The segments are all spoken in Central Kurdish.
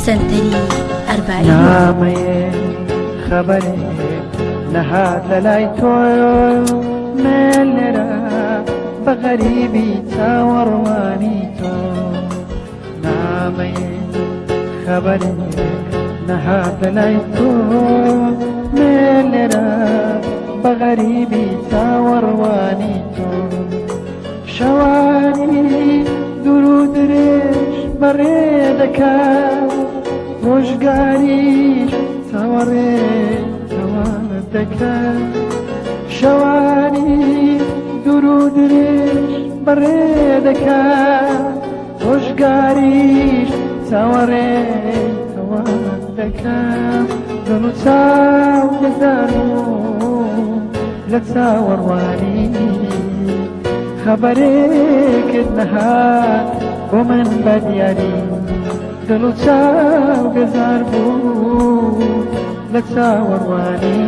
سەنتەری ئەربائینۆ. نامەیەک خەبەرێک نەهات لە لای تۆ من لێرە بە غەریبی چاوەڕوانی تۆ نامەیەک خەبەرێک نەهات لە لای تۆ من لێرە بە غەریبی چاوەڕوانی تۆ شەوانی دوور و درێژ بەڕێ دەکات ڕۆژگاریش چاوەڕێ چاوانت دەکات شەوانی دوور و درێژ بەڕێ دەکات ڕۆژگاریش چاوەڕێ چاوانت دەکات دڵ و چاو دەزانم لە چاوەڕوانی خەبەرێکت نەهات بۆ من بە دیاری دڵ و چاو بێزار بوو لە چاوەڕوانی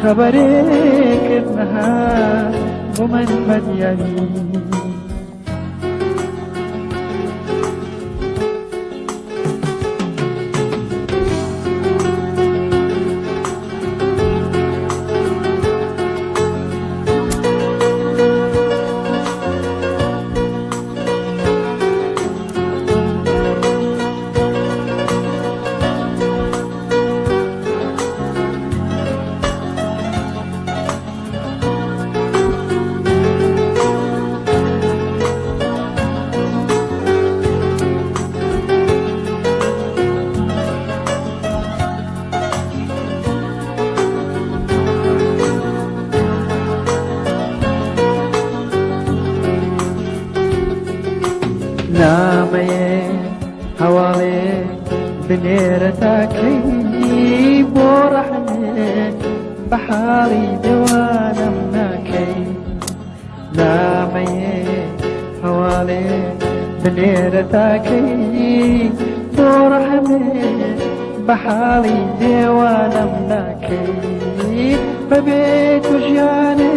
خەبەرێکت نەهات بۆ من بە دیاری. نامەیێ هەواڵێ بنێرە تاکەی بۆ ڕەحمێ بە حاڵی دەوانم ناکەی نامەیێ هەواڵێ بنێرە تاکەی بۆ ڕەحمێ بە حاڵی دێوانم ناکەی بەبێ تو ژیانێ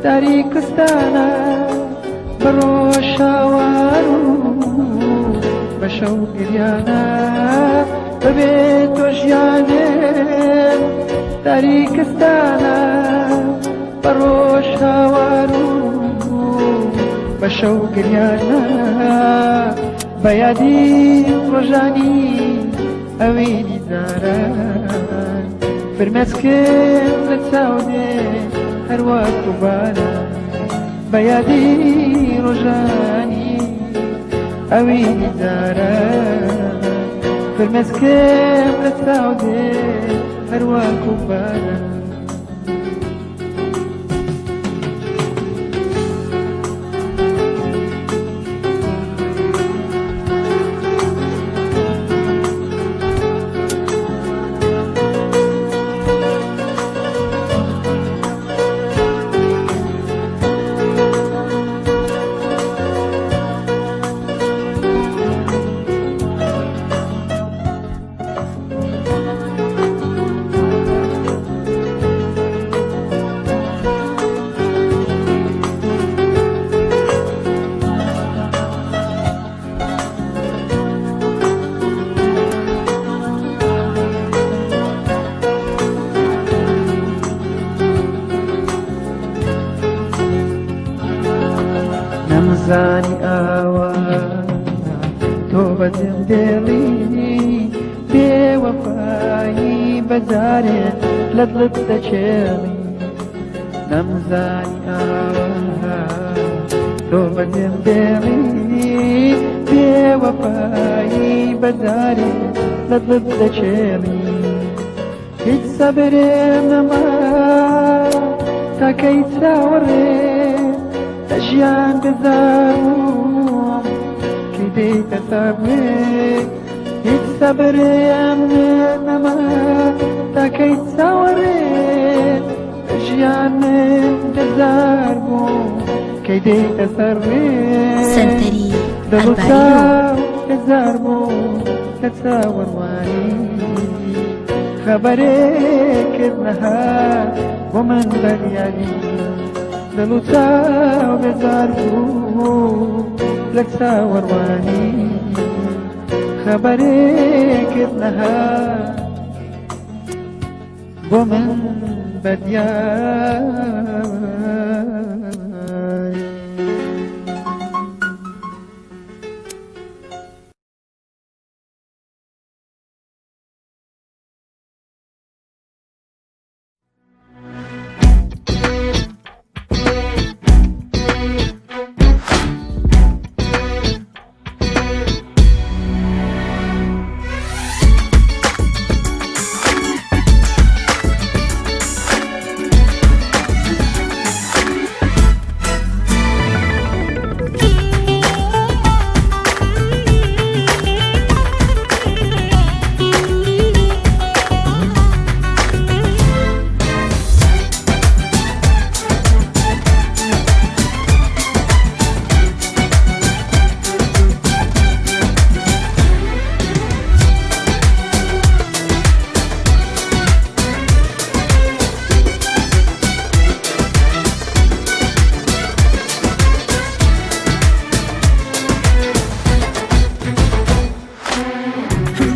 تاریکستانە بە ڕۆژاوار و بە شەو گریانە بەبێ تۆ ژیانێ تاریکستانە بە ڕۆژاوار و بە شەو گریانە بە یادی ڕۆژانی ئەوینی جاران فرمێسکم لە چاو دێ هەروەکو باران بە یادی ڕۆژانی ئەوینی جاران فرمێسکم لە چاو دێ هەروەکو باران. نەمزانی ئاوا تۆ بەجێم دێڵی بێوەفایی بەجارێ لە دڵت دەکێڵی نەمزانی ئاوا تۆ بەجێم دێڵی بێوەفایی بەجارێ لە دڵت دەکێڵی هیچ سەبرێم نەما تاکەی چاوەڕێ لە ژیان بزانم کەی دێیتە سەرێ هیچ سەبرێم نەما تاکەی چاوەڕێ لە ژیان من بێزار بووم کەی دێیتە سەرێ سەنتەری دڵ و ئەربائینۆ. چاو بێزار بووم لە چاوەڕوانی خەبەرێکت نەهات بۆ من بەریاری دڵ و چاو بێزار بوو لە چاوەڕوانی. خەبەرێکت نەهات بۆ من بەدیار.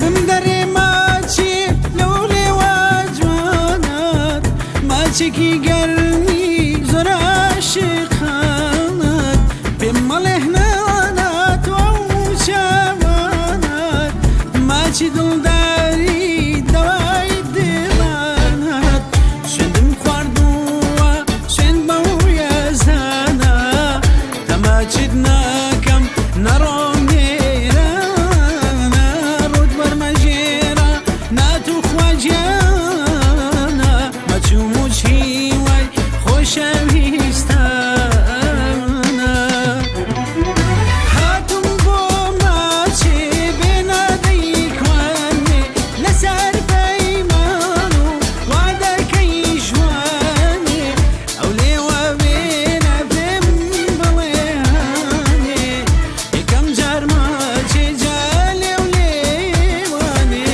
بمدەرێ ماچێ لەو لێوە جوانات، ماچێکی گەرمی زۆر عاشقانات، پێم مەڵێ هنانات و ئەو چاوانات، ماچی دڵداری دەوای دڵانات. سوێندم خواردووە سوێند بەو یەزدانە، تەماچت ناکەم نەڕۆم لێرانە، ڕووت وەرمەژێرە ناتوخوا گیانە، مەچووم و چیوای خۆشەویستانە. هاتم بۆ ماچێ بێنادەیکوانێ، لەسەر پەیمان و وعدەکەی ژوانێ، ئەو لێوە وێنە پێم بڵێ هانێ، یەکەم جار ماچێ جا لێو لێوانێ.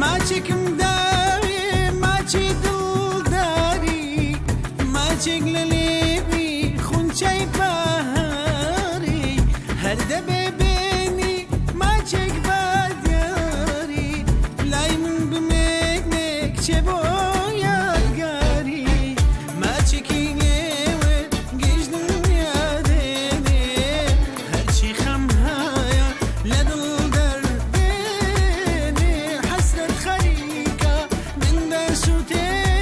ماچێکم داوێ ماچی دڵداری، ماچێک لە لێوی خونچەی بەهاری، هەر دەبێ بێنی ماچێک بە دیاری، لای من بمێنێ کچێ بۆ یادگاری، ماچێکی نێوێ گشت دنیا دێنێ، هەرچی خەم هەیە لە دڵ دەردێنێ، حەسرەت خەریکە من دەسووتێنێ.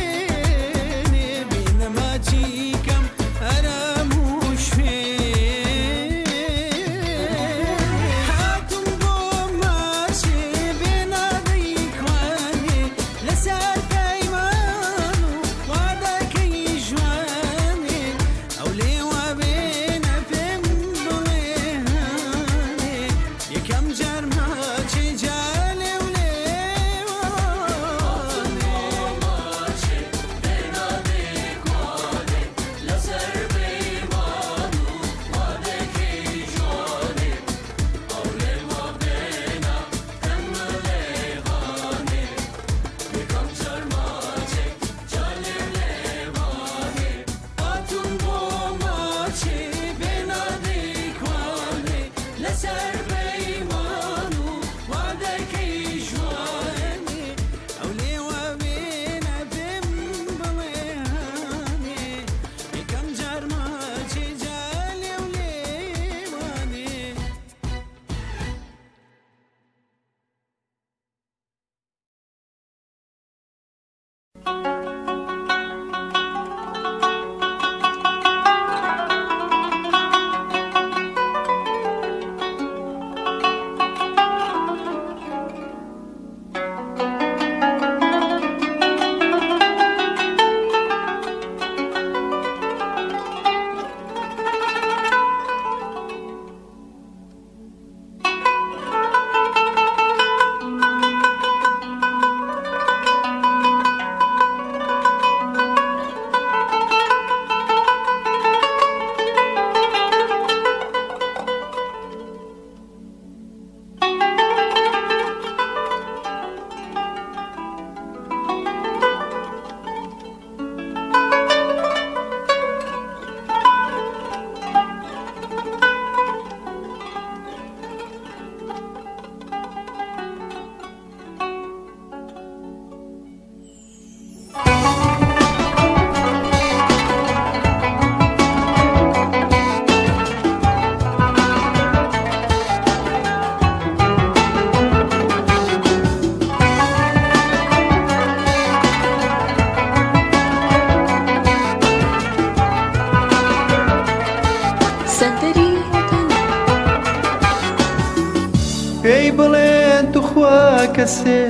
پێی بڵێن توخوا کەسێ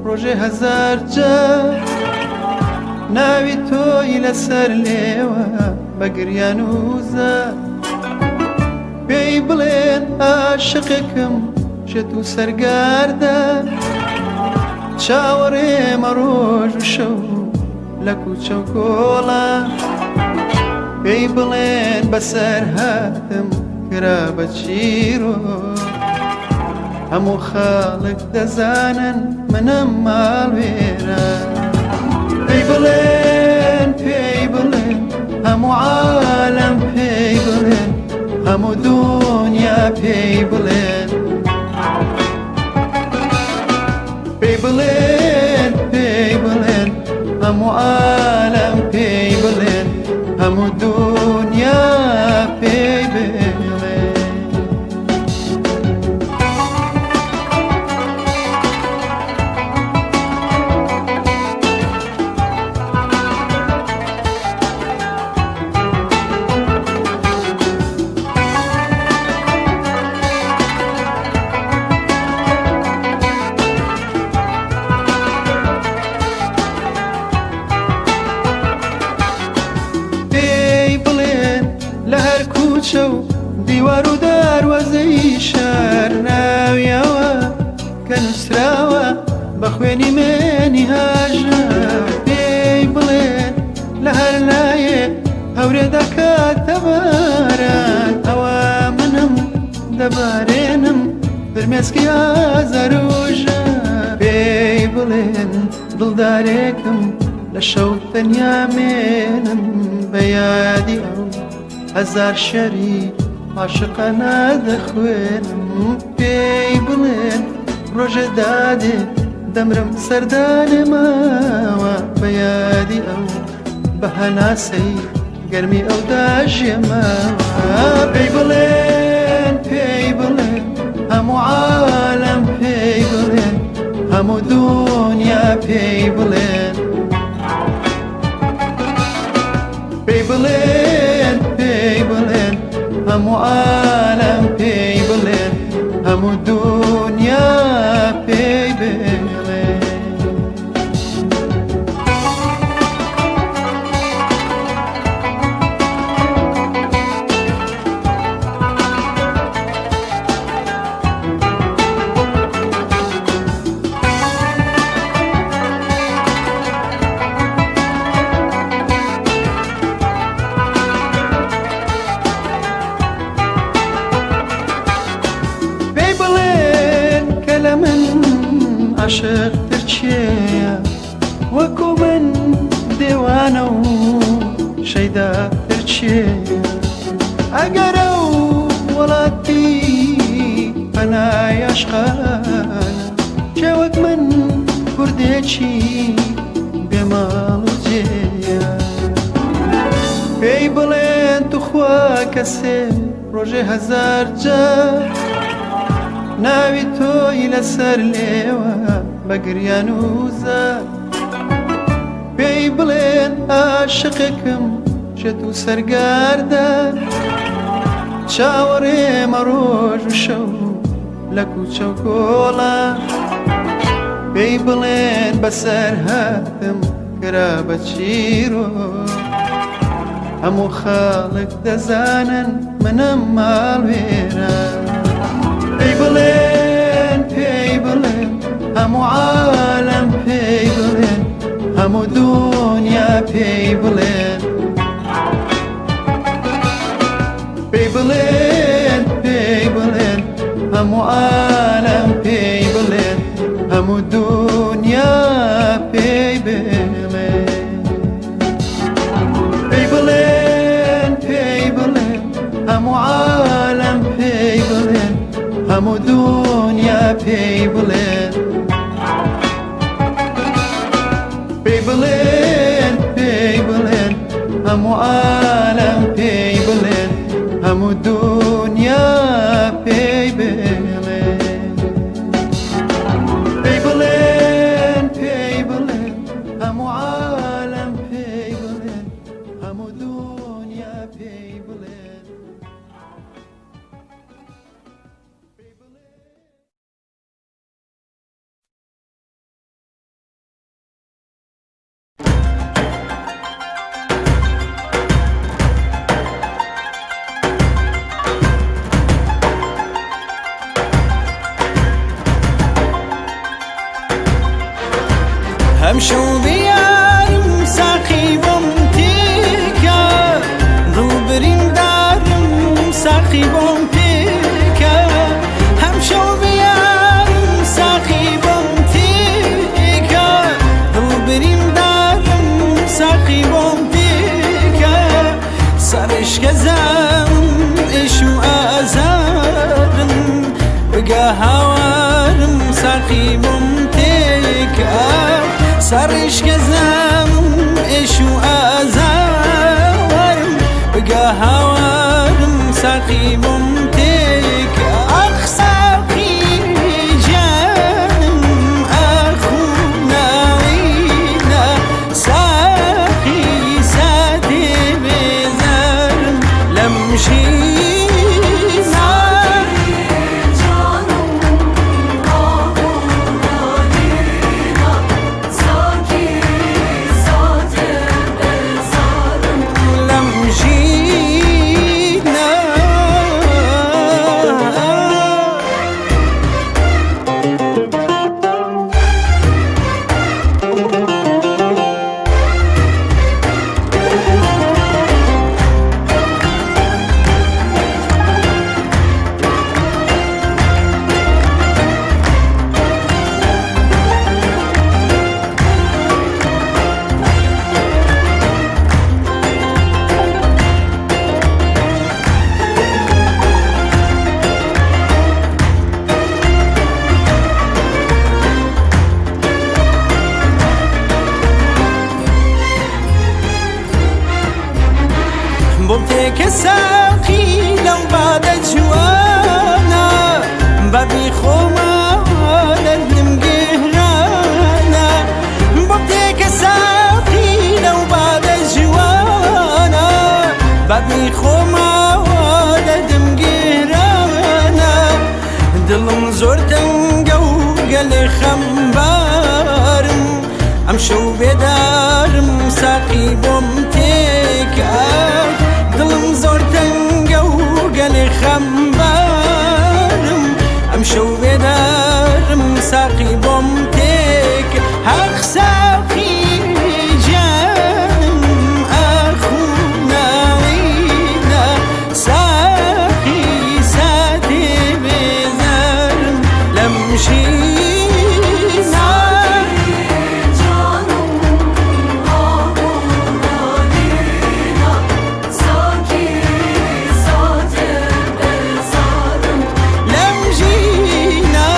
ڕۆژێ هەزار جار ناوی تۆی لەسەر لێوە بە گریان و زار. پێی بڵێن عاشقێکم شێت و سەرگەردان، چاوەڕێمە ڕۆژ و شەو لە کوچە و کۆڵان. پێی بڵێن بەسەر هاتم کرا بە چیرۆک، هەموو خەڵک دەزانن منم ماڵوێران. پێی بڵێن پێی بڵێن هەموو عالەم پێی بڵێن، هەموو دونیا پێی بڵێن. پێی بڵێن پێی بڵێن هەموو عالەم پێی بڵێن، هەموو دونیا پێی بڵێن. پێی بڵێن لە هەر کوچە و دیوار و دەروازەی شار ناویەوە کە نووسراوە بە خوێنی مێنی هاژە. پێی بڵێن لە هەر لایێ هەورێ دەکاتە باران، ئەوە منم دەبارێنم فرمێسکی ئازار و ژان. پێی بڵێن دڵدارێکم لە شەو تەنیا مێنم، بە یادی ئەو هەزار شەری عاشقانە دەخوێنم. پێی بڵێن ڕۆژێ دادێ دەمرم سەردانێ ماوە، بە یادی ئەو بە هەناسەی گەرمی ئەو داژێمەوە. پێی بڵێن پێی بڵێن هەموو عالەم پێی بڵێن، هەموو دونیا پێی بڵێن. پێی بڵێن پێی بڵێن هەموو عالەم پێی بڵێن، هەموو دونیا پێی بڵێن. پێی بڵێن کە لە من عاشقتر کێیە، وەکو من دێوانە و شەیداتر کێیە. ئەگەر ئەو وڵاتی پەنای عاشقانە، کێ وەک من کوردێکی بێماڵ و جێیە. پێی بڵێن توخوا کەسێ ڕۆژێ هەزار جار ناوی تۆی لەسەر لێوە بە گریان و زار. پێی بڵێن عاشقێکم شێت و سەرگەردان، چاوەڕێمە ڕۆژ و شەو لە کوچە و کۆڵان. پێی بڵێن بەسەر هاتم کرا بە چیرۆک، هەموو خەڵک دەزانن منم ماڵوێران. پێی بڵێن پێی بڵێن هەموو عالەم پێی بڵێن، هەموو دونیا پێی بڵێن. پێی بڵێن پێی بڵێن هەموو عالەم پێی بڵێن، هەموو دونیا پێی بڵێن. پێی بڵێن پێی بڵێن هەموو عالەم پێی بڵێن، هەموو دونیا پێی بڵێن. پێی بڵێن پێی بڵێن هەموو عالەم پێی بڵێن، هەموو دونیا پێی بڵێن. پێی بڵێن پێی بڵێن هەموو عالەم پێی بڵێن، هەموو دونیا پێی بڵێن. بیارم ساقی بۆم تێکە، دڵ بریندارم ساقی بۆم تێکە. هەم شەو بیارم ساقی بۆم تێکە، دڵ بریندارم ساقی بۆم تێکە. سەرشکەزەم ئێش و ئازارم، بگە هاوارم ساقی بۆم تێکە. سەرشکەزەم ئێش و ئازارم، بگە هاوارم ساقی بۆم تێکە. ئاخ ساقی گیانم ئاخ و ناڵینە، ساقی ساتێ بێزارم لەم ژینە. Canım ahuna Saki sate bezarım لەم ژینە. بۆم تێکە ساقی لەو بادە جوانە، بەبی خۆمە دەردم گێرانە. بۆم تێکە ساقی لەو بادە جوانە، بەبی خۆمە دەردم گێرانە. دڵم زۆر تەنگە و گەلێ خەمبارم، ئەم شەو بێدارم ساقی بۆم تێکە. دڵم زۆر تەنگە و گەلێ خەمبارم، ئەم شەو بێدارم ساقی بۆم تێک. هەق ساقی گیانم ئاخ و ناڵینە، ساقی ساتێ بێزارم لەم ژینە. Canım ahuna Saki sate bezarım لەم ژینە.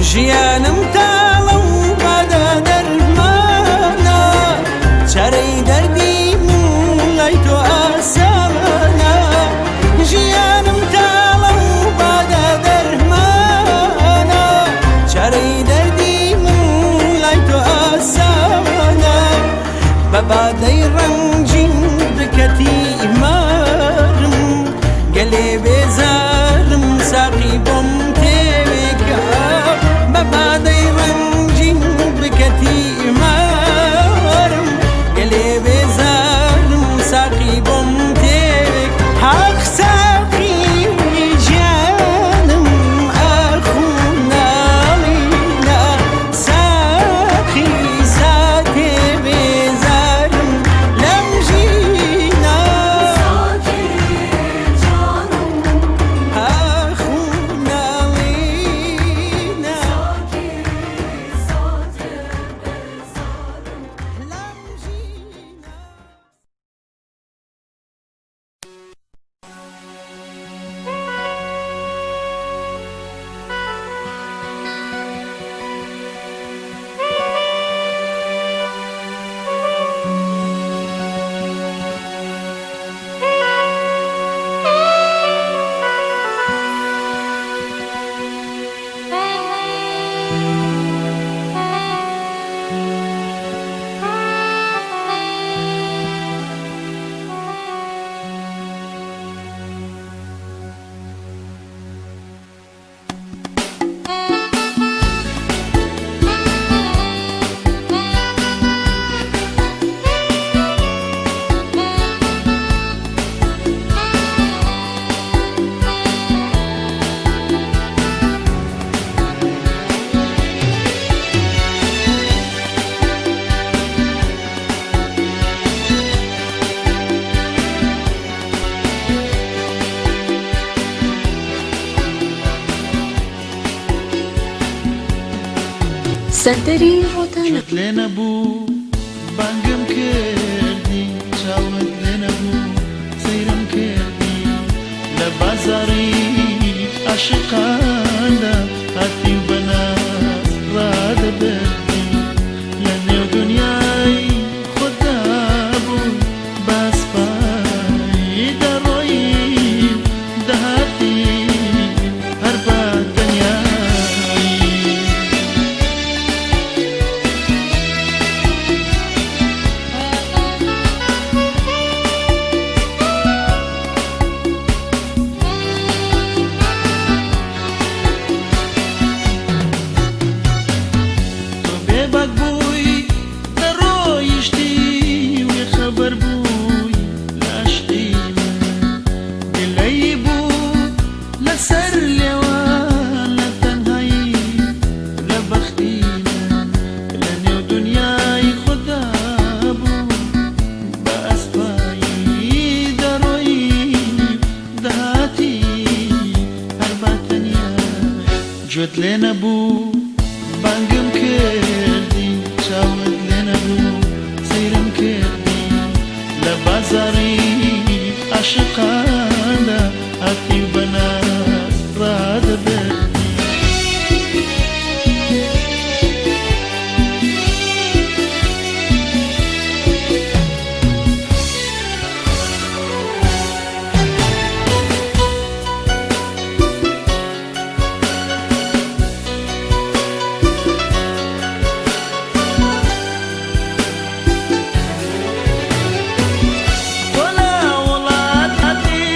ژیانم تاڵە و بادە دەرمانە، چارەی دەردی من لای تۆ ئاسانە. ژیانم تاڵە و بادە دەرمانە، چارەی دەردی من لای تۆ ئاسانە. بە بادەی ڕەنگین بکەتی مارم، گەلێ بێزارم ساقی بۆم تێکە. بە بادەی ڕەنگین بکەتی مارم، گەلێ بێزارم ساقی بۆم تێک. حەق ساقی گیانم ئاخ و ناڵینە، ساقی ساتێ بێزارم سەنتەری ڕۆتانا. گوێت لێ نەبوو بانگم کردی چاوت لێ نەبوو سەیرم کردی لە بازاڕی عاشقاندا هاتی و بە ناز ڕادەبردی لە نێو دونیای خۆتدا بووی بە ئەسپایی دەڕۆیی و دەهاتی هەر بە تەنیایی. تۆ بێباک بووی دەڕۆیشتی و خەبەر بووی لە عەشقی من گلەیی بوو لەسەر لێوان لە تەنهایی لە بەختی من لە نێو دونیای خۆدا بوو بە ئەسپایی دەڕۆیی و دەهاتی هەر بە تەنیایی. گوێت لێ نەبوو بانگم کردی چاوت لێ نەبوو سەیرم کردی لە بازاڕی عاشقاندا هاتی و بە ناز ڕادەبردی. تۆ لە وڵاتی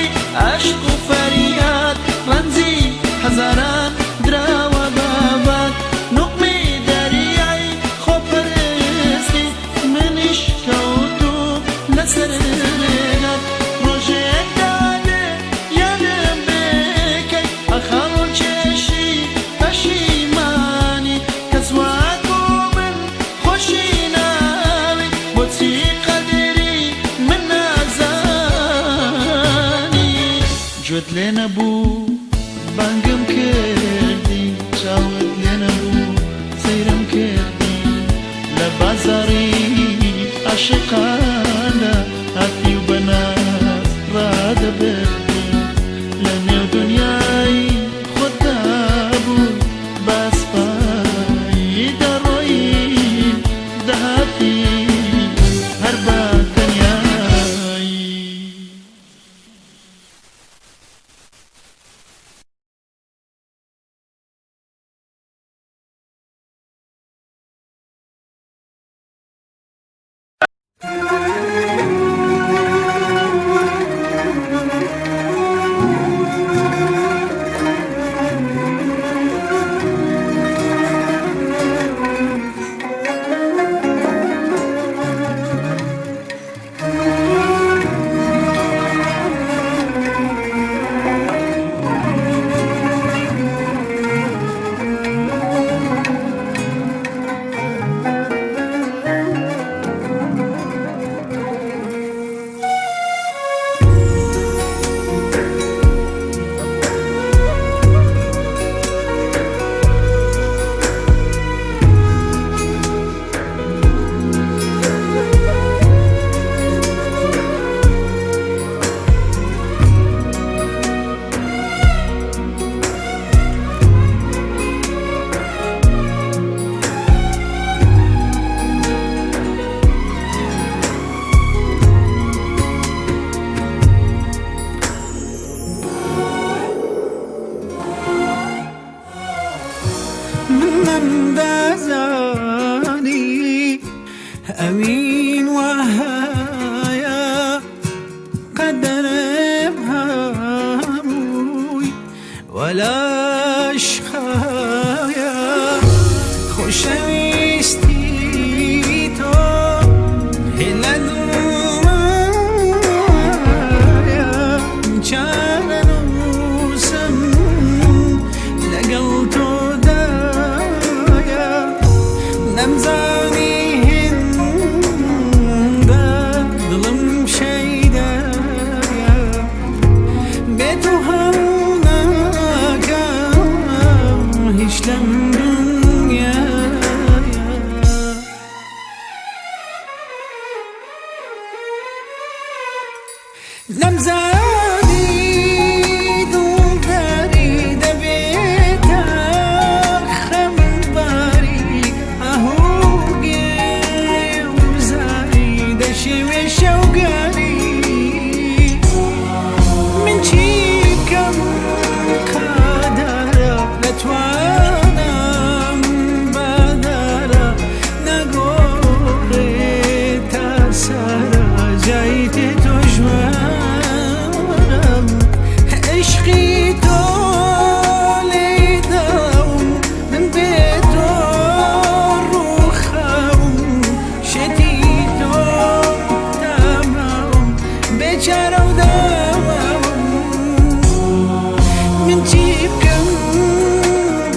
عەشق و فەریاد ڕەنجی هەزاران دراوە بە باد نوقمی دەریای خۆپەرستی منیش کەوتووم لەسەر ڕێگات ڕۆژێک دانێ یادم بکەی ئەخەڵکێشی پەشیمانی کەس وەکو من خۆشی ناوێ بۆچی قەدری من نازانی. گوێت لێ نەبوو بانگم کردی چاوت لێ نەبوو سەیرم کردی لە بازاڕی عاشقاندا هاتی و بە ناز ڕادەبردی لە نێو دونیای خۆتدا بووی بە ئەسپایی دەڕۆیی و دەهاتی هەر بە تەنیایی. من نەمدەزانی ئەوین وەهایە قەدەرم هەمووی وەلاش خایە خۆشەویستی تۆ هێلە دڵمایە چارەنووسم لەگەڵ تۆدایە نەمزانی هێندە. نەمزانی دڵداری دەبێتە خەمباری، ئاهوگێ وزاری دەشێوێ شەوگاری. من چی بکەم قادرە لە توانام بەدارە، نەگۆڕێ تا سەرە جایتێ تۆ ژوارم. عشقی تۆ لێداوم، من بێ تۆ ڕووخاوم، شێتی تۆ تاماوم، بێچارە و داواوم. من چی بکەم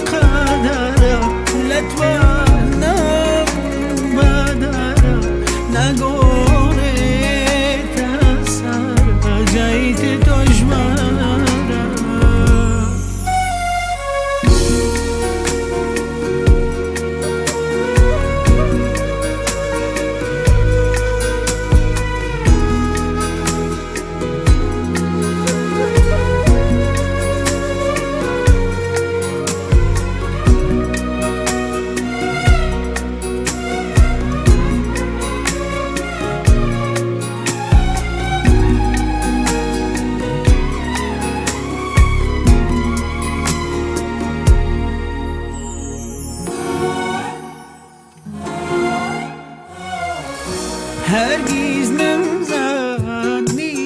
قادرە لە توانام بەدارە، نەگۆڕێ تا سەرە جایتێ تۆ ژمارە. هەرگیز نەمزانی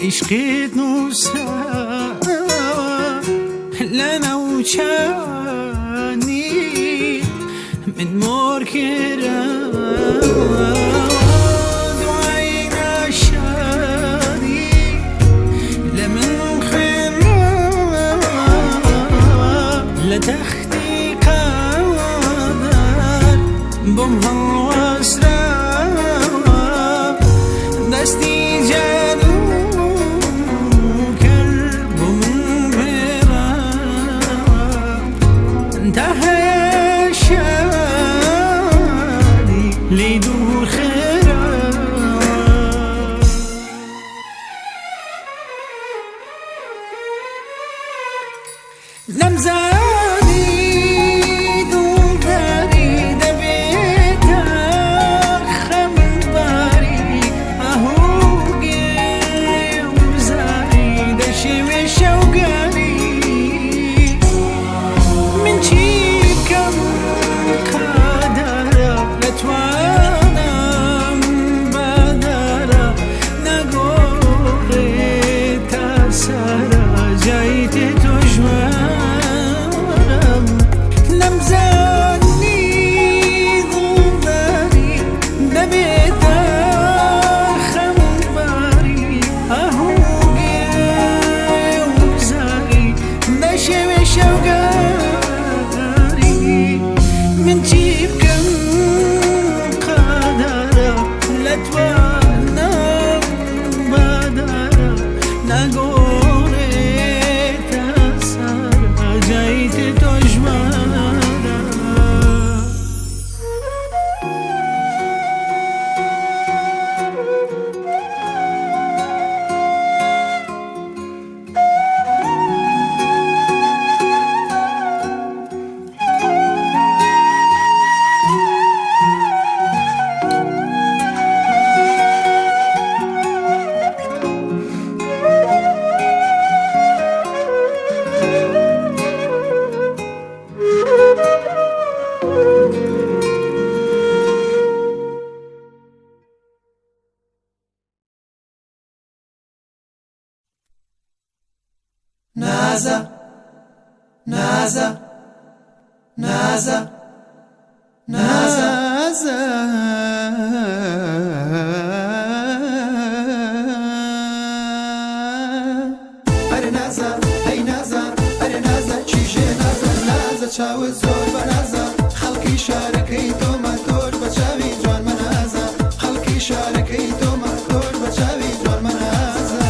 عشقت نووسراوە لە ناوچانی من مۆر کراوە، دوای ناشادی لە من خوێنەوە لە تەختی قادر بۆم هەڵوەسراوە، دەستی جادوو بۆ من پێڕاوە، تا هەیە شادی لێی دوور خراوە. نەمزانی دڵداری دەبێتە خەمباری، ئاهوگێ وزاری دەشێوێ شەوگاری. من چی بکەم قادرە لە توانام بەدارە، نەگۆڕێ تا سەرە جایتێ تۆ ژوارم. نەمزانی دڵداری دەبێتە خەمباری، ئاهوگێ وزاری دەشێوێ شەوگاری. من چی بکەم قادرە لە توانام بەدارە، نەگۆڕێ تا سەرە جایتێ تۆ ژمارە. نازە نازە نازە نازە. ئەرێ نازە، هەی نازە، ئەرێ نازە، کیژێ نازە، نازە چاوت زۆر بەنازە، خەڵکی شارەکەی تۆمە تۆش بە چاوی جوان مەنازە، خەڵکی شارەکەی تۆمە تۆش بە چاوی جوان مەنازە.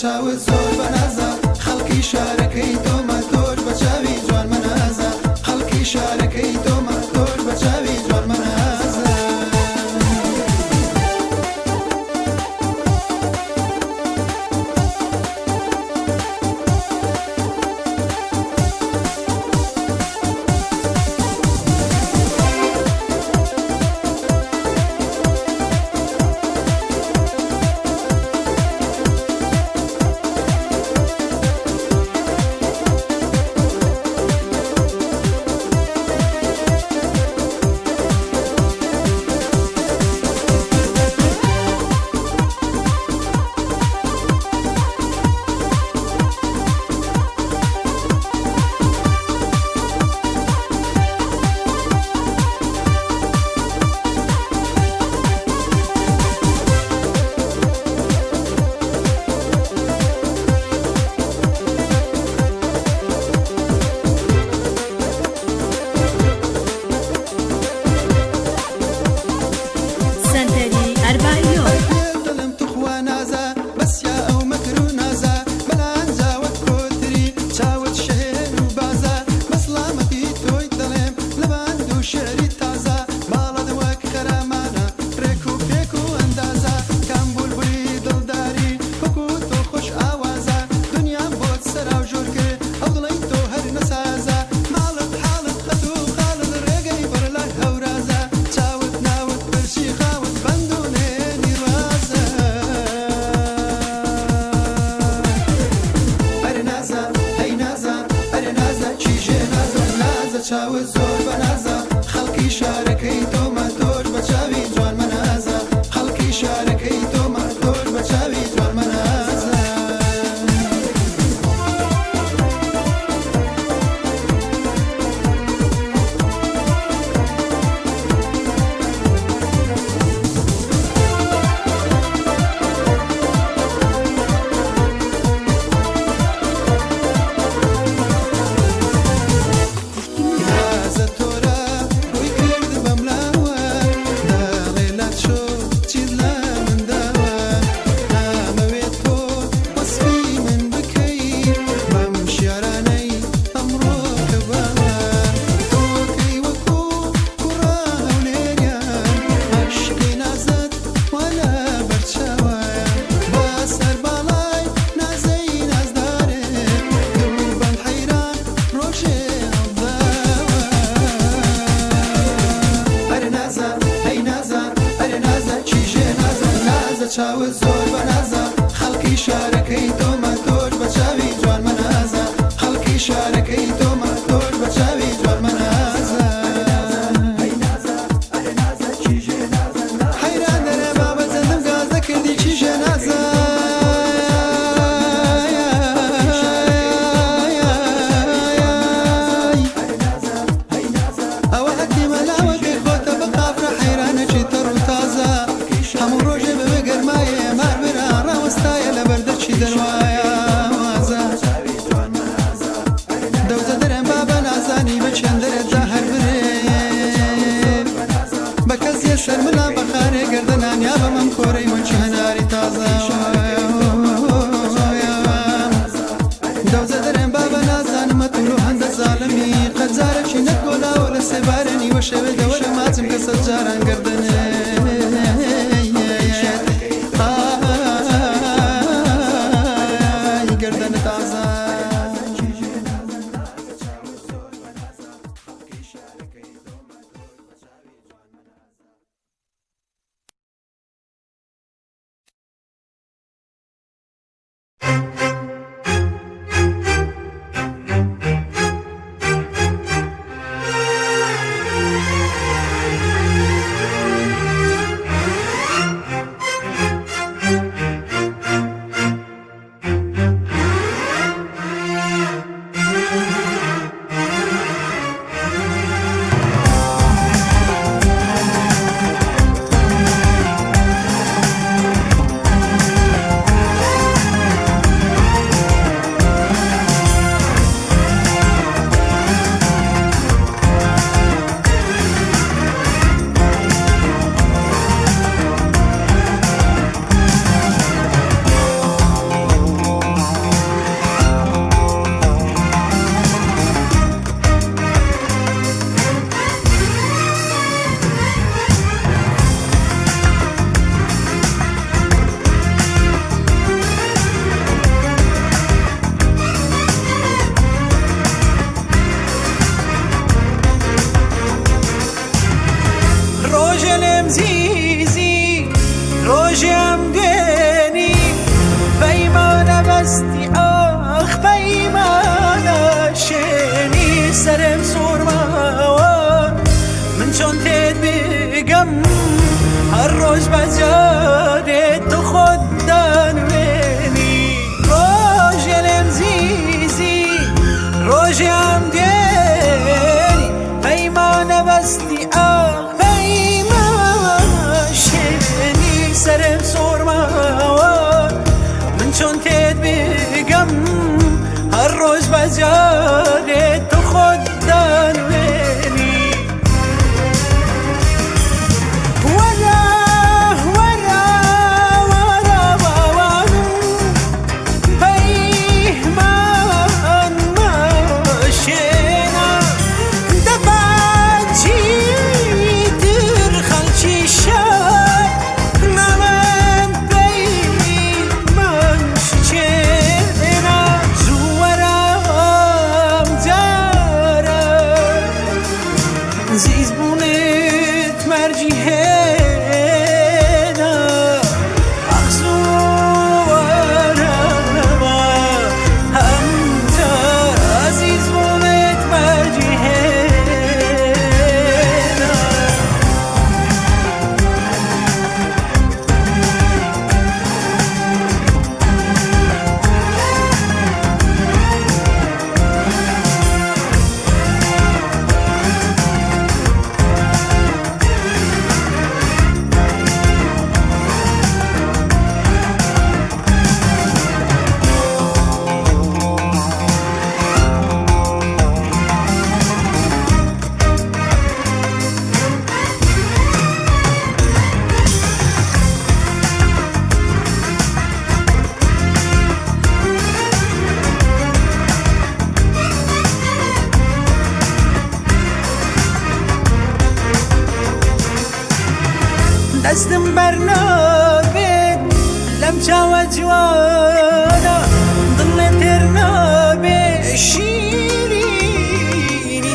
چاوت زۆر بەنازە خەڵکی شارەکەی تۆمە تۆش بە چاوی جوان مەنازە خەڵکی شارەکەی تۆمە تۆش بە چاوی جوان مەنازە. سەنتەری ئەربایۆ. دڵم توخوا نازە بەس یا ئەو مەکر و نازە بەلانجا وەک کۆتری چاوت شێر و بازە بەسڵامەتی تۆی دەڵێم لەبان دوو شعری تازە باڵت وەک خەرامانە ڕێک و پێک و ئەندازە کام بولبولی دڵداری وەکو تۆ خۆش ئاوازە دنیام بۆت سەراو ژوور کرد ئەو دڵەی تۆ هەر نەسازە ماڵت حاڵت خەت و خاڵت ڕێگەی بڕ لای هەورازە چاوت ناوت پرچی خاوت بەند و نهێنی ڕازە. ئەرێ نازە هەی نازە ئەرێ نازە کیژێ نازە نازە چاوت زۆر بەنازە خەڵکی شارەکەی تۆمە تۆش بە چاوی جوان مەنازە خەڵکی شارەکەی تۆمە تۆش بە چاوی جوان مەنازە. نازە تۆرە ڕووی کرد بەملاوە داڵێ لا چۆ چیت لە من داوە نامەوێت تۆ وەسفی من بکەی بەم شیعرانەی ئەمڕۆ کە باوە تۆ کەی وەکو کوڕە هەولێریان عەشقی نازت وا لە بەرچاوە بەسەر باڵای نازەی نازدارێ دووبەند حەیران ڕۆژێ هەڵداوە. ئەرێ نازە هەی نازە ئەرێ نازە کیژێ نازە نازە چاوت زۆر بەنازە خەڵکی شارەکەی تۆمە تۆش بە چاوی جوان مەنازە خەڵکی شارەکەی تۆمە تۆش بە چاوی جوان مەنازە. حەیران دەرێ بابە چەندم گاز دەکردی کیژێ نازە. ئەوە هەتی مەلاوەکەی خۆتە بە قافرە حەیرانێکی تەڕ و تازە هەموو ڕۆژێ بەبێ گەرمایە مار برا ڕاوەستایە لەبەر دەرچی دەروایە وازە دەوزە دەرێن بابە نازانی بە چەند دەرێتدا هەر برێ بە کەس یە شەرمنا بە خارێ گەردەنان یا بە مەم کۆرەی وەکی هەناری تازە دەوزە دەرێن بابە نازانمە تولو هەندە زالمی قەت جارێکی نەتگۆلاوە لە سێبارە نیوە شەوێ دەوەرە ماچم کە سەد جاران گەردنێ ئای گەردەنە تازە. Thank چاوە جوانە دڵێ تێر نابێ شیرینی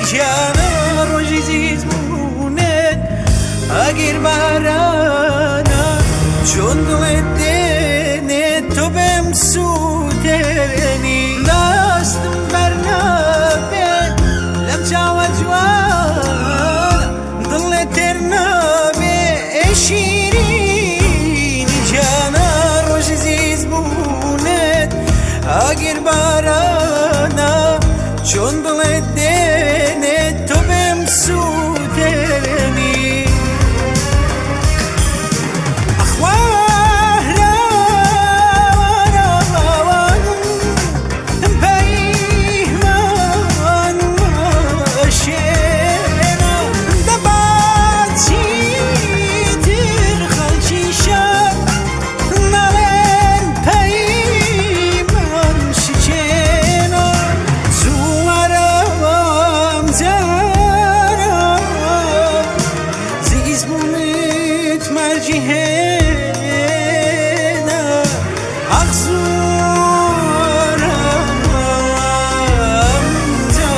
گیانە ڕۆژی زیز بوونێت ئەگیر بارانە چۆن دڵێت دێنێت تۆ بێم سووتێنی دەستم بەرنابێت لەم چاوە جوانە دڵێ تێر نابێ شیرینی گیانە ڕۆژی زیز بوونێت ئاگر بارانە چۆن دڵێت دێنێت تۆ بێم سووتێنی زیز بوونت مەرجی هێنا ئاخ زۆرم جا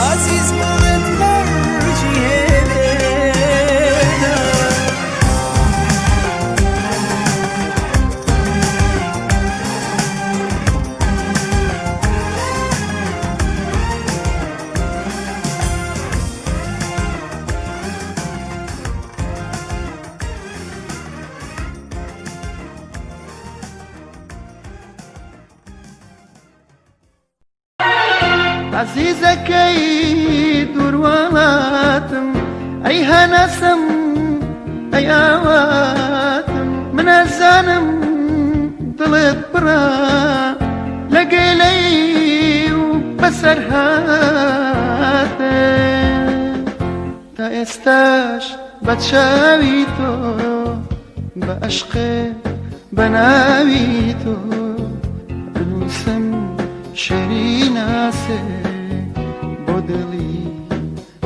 عەزیز بوونت مەرجی هێنا. عەزیزەکەی دوور وڵاتم ئەی هەناسم ئەی ئاواتم من ئەزانم دڵت پڕە لە گەلەی و بەسەر هاتێ تا ئێستاش بە چاوی تۆ بە ئەشقێ بە ناوی تۆ ئەنووسم شێری ناسێ بۆ دڵی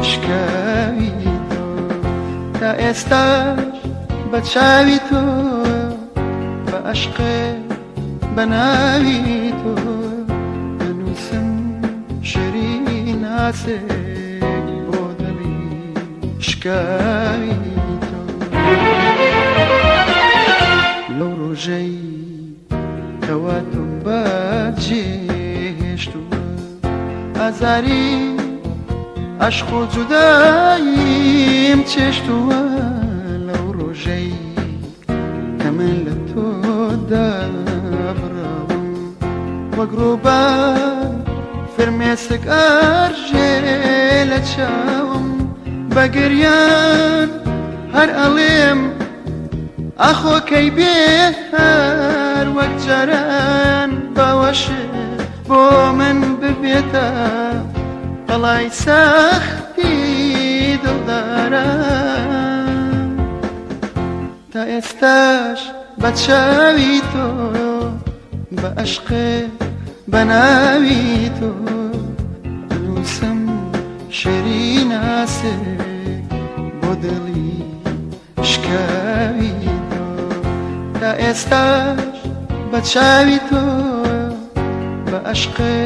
شکاوی تۆ تا ئێستاش بە چاوی تۆ بە ئەشقێ بە ناوی تۆ ئەنووسم شێری ناسێک بۆ دڵی شکاوی تۆ لەو ڕۆژەی کەوا تۆم بەجێهێشتووە ئازاری عەشق و جوداییم چێشتووە لەو ڕۆژەی کە من لە تۆ دابڕاوم وەک ڕووبار فرمێسک ئەرژێ لە چاوم بە گریان هەر ئەڵێم ئاخۆکەی بێ هەر وەک جاران باوەشێ بۆ من ببێتە قەڵای سەختی دڵداران تا ئێستاش بە چاوی تۆ بە ئەشقێ بە ناوی تۆ ئەنووسم شێری ناسێک بۆ دڵی شکاوی تۆ تا ئێستاش بە چاوی تۆ بە ئەشقێ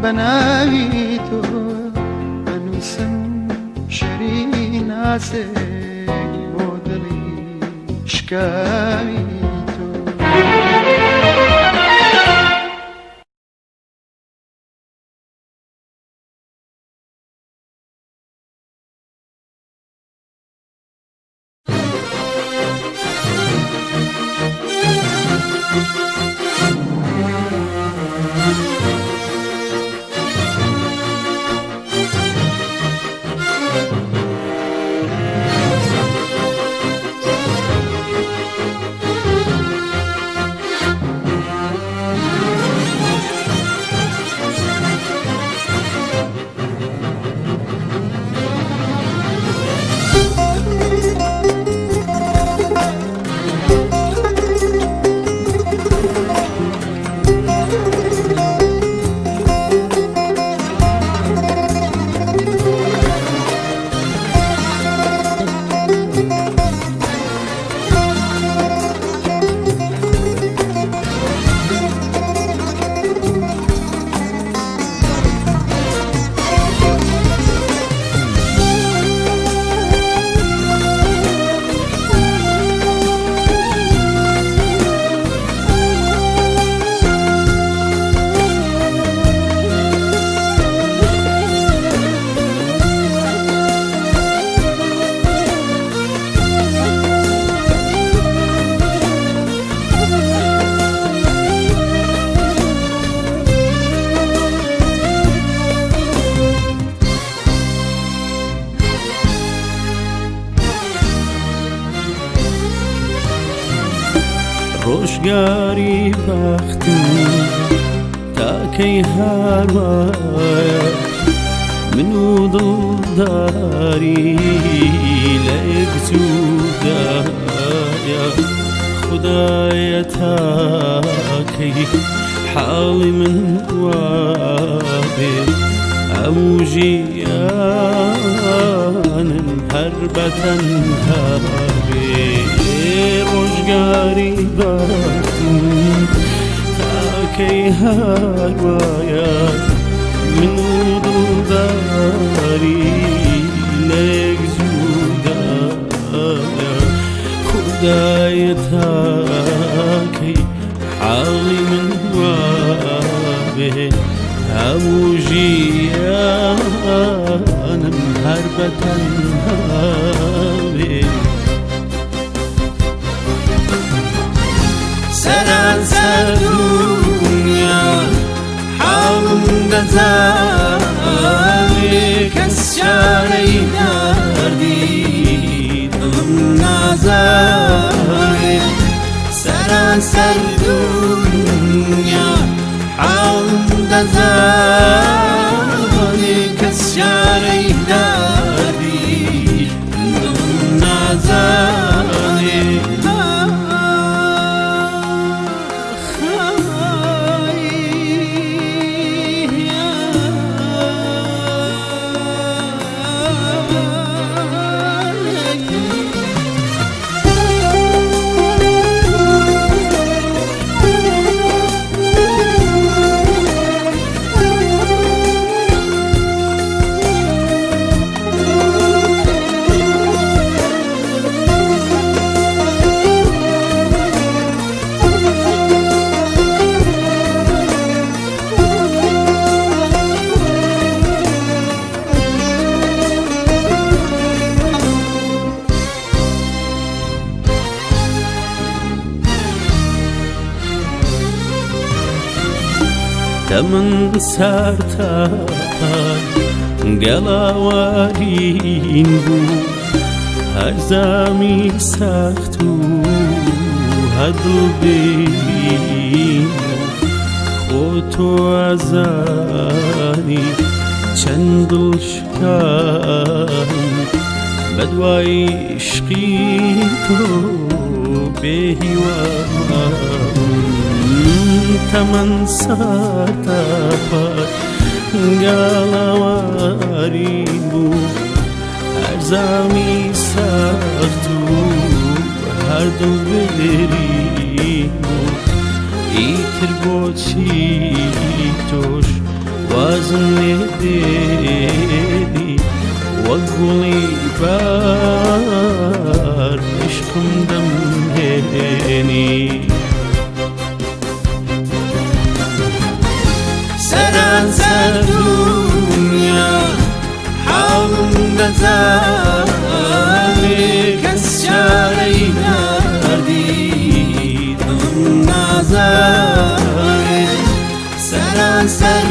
بە ناوی تۆ ئەنووسم شێری ناسێک بۆ دڵی شکاوی تۆ. ڕۆژگاری بەختم تاکەی هەروایە من و دڵداری لە یەک جودایە خودایە تاکەی حاڵی من وابێ ئەو ژیانم هەر بە تەنها بێ ڕۆژگاری بەختم تاکەی هەروایە من و دڵداری لە یەک جودایە خودایە تاکەی حاڵی من وابێ هەموو ژیانم هەر بە تەنها بێ. سەرانسەر دونیا حاڵم دەزانێ کەس چارەی دەردی دڵم نازانێ سەرانسەر دونیا حاڵم دەزانێ کەس چارەی دەردی دڵم نازانێ. تەمەن سارتاپای گەڵاوارین بوو هەرزامی سەخت و هەدڵ بێرین خۆ تۆ ئەزانی چەند دڵ شکام بەدوای عشقی تۆ بێهیوام تەمەن ساتاپای گەڵاوارین بوو هەرزامی سەخت و هەردوو برین بوو ئیتر بۆچی تۆش وازم لێ دێنی وەک گوڵی بار عشقم دەمهێنی. سەرانسەر دونیا حاڵم دەزانێ کەس چارەی دەردی دڵم نازانێ سەرانسەر